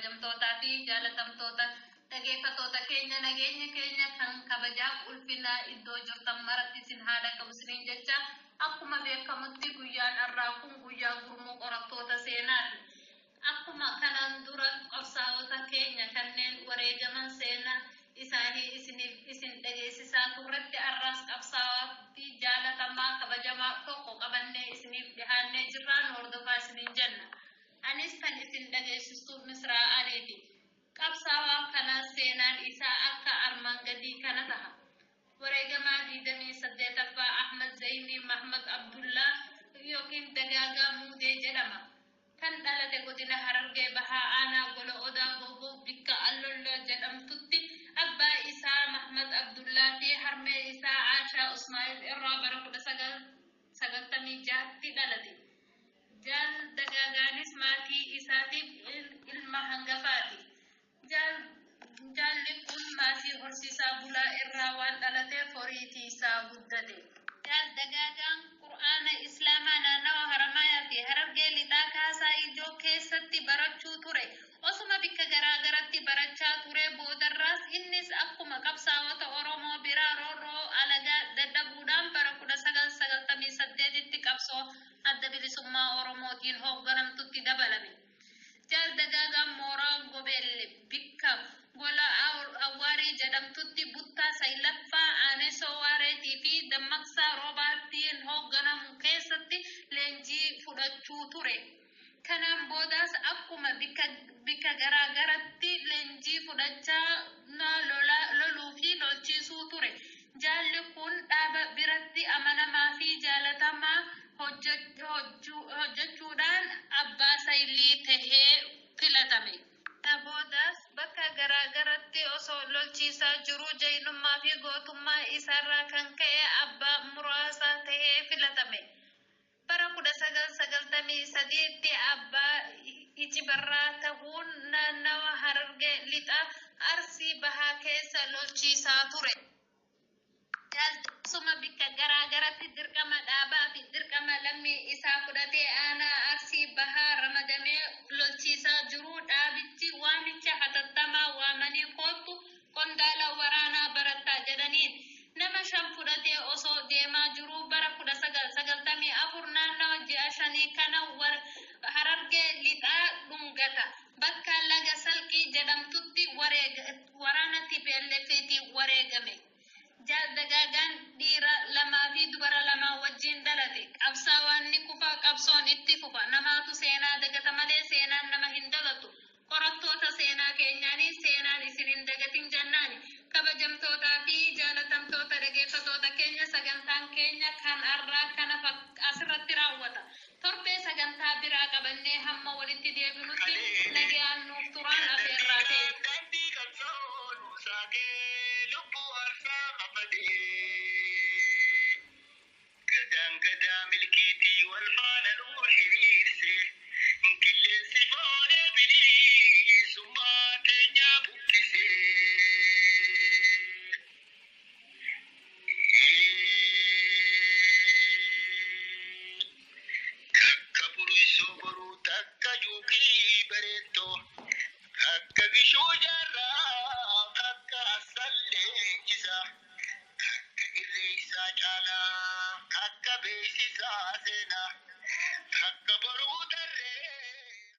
Kabajamtootaa fi jaalatamtoota dhageeffattoota keenya, nageenya keenya kan kabajaaf ulfinaa iddoo jirtan maratti isin haala qabu isiniin jecha, akkuma beekamutti guyyaan har'aa kun guyyaa gurmuu qorattoota seenaati. Akkuma kanaan dura qabsaa'ota keenya kanneen wareegaman seenaa isaanii isiniif isin dhageessisaa turretti, har'aas qabsaa'aa fi jaalatamaa kabajamaa tokko qabannee isiniif dhihaannee jirraa, nu hordofaa isiniin jenna. Anis kan isin dhageessistu Misraa Aliiti. Qabsaawaa kana seenaan isaa akka armaan gadii kana taha. Wareegamaa 28ffaa Ahmad Zaynii Mahmad Abdullaa yookiin Dagaagaa Muudee jedhama. Kan dhalate godina Harargee Bahaa, aanaa Gola Odaa Gooboo, bikka Allolloo jedhamtutti, abbaa isaa Mahmad Abdullaa fi harmee isaa Aashaa Usmaa'il irraa bara 1996tti dhalate. Jaal Dagaagaanis maatii isaatiif ilma hangafaati. Jaalli kun maatii horsiisaa bulaa irraa waan dhalateef horii tiiysaa guddate. Jaal Dagaagaan Qur'aana Islaamaa naannawa Haramaayaa fi Harargee Lixaa Kaasaa Ijoo keessatti barachuu ture. Osuma bikka garaa garatti barachaa turee boodarraas innis akkuma qabsaawota Oromoo biraa roorroo alagaa dadhabuudhaan bara 1998tti qabsoo Adda Bilisummaa Oromootiin hoogganamtutti dabalame. Jaal Dagaagaan mooraa Gobeelle bikka Gola Awwaarii jedhamtutti buttaa saglaffaa Aanessoo Waareetii fi Dammaqsaa Roobaatiin hoogganamu keessatti leenjii fudhachuu ture. Kanaan boodaas akkuma bikka garaa garatti leenjii fudhachaa loluu fi lolchiisuu ture. Jaalli kun dhaaba biratti amanamaa fi jaalatamaa hojjachuudhaan abbaa saylii tahee filatame. Kana boodaas bakka garaa garatti osoo lolchiisaa jiruu jaynummaa fi gootummaa isaarraa kan ka'e abbaa muraasaa tahee filatame. Bara 1993tti abbaa Icibarraa tahuun naannawa Harargee Lixa, Arsii Bahaa keessa lolchiisaa ture. Osuma bikka garaa garatti dirqama dhaabaa fi dirqama lammii isaa fudhatee aanaa Arsii Bahaa ramadamee lolchiisaa jiruu, dhaabichi waamicha hatattamaa waamanii koottu qondaala waraanaa barattaa jedhaniin. Nama shan fudhatee osoo deemaa jiruu bara 1994 naannawa ji'a shanii kana Harargee Lixaa Dhungata bakka Laga Salqii jedhamtutti waraana TPLFtiin wareegame. Jaal Dagaagaan dhiira lamaa fi dubara lama wajjiin dhalate. Qabsaawaan ni kufa, qabsoon itti fufa. Namaatu seenaa dagata malee seenaan nama hin dagatu. Qorattoota seenaa keenyaanii seenaan isin hin dagatin jennaani. Kabajamtootaa fi jaalatamtoota dhageeffatoota keenya, sagantaan keenya kan har'aa kana asirratti raawwata. Torbee sagantaa biraa qabannee hamma walitti deebinutti nagayaan nuuf turaan afeerraa teenya. Daandii qabsoo nu saaqee, lubbuu aarsaa kafalee. Gadaan gadaa milkiitii wal faana nu hiriirse. Qilleensi foonee bilisummaa teenyaa buqqise. Takka buruisoo boruu, takka juuqii bareettoo, takka gishuu jaarraa, takka sallee isaa, takka irree isaa caalaa, takka beeksisaa seenaa, takka boruu.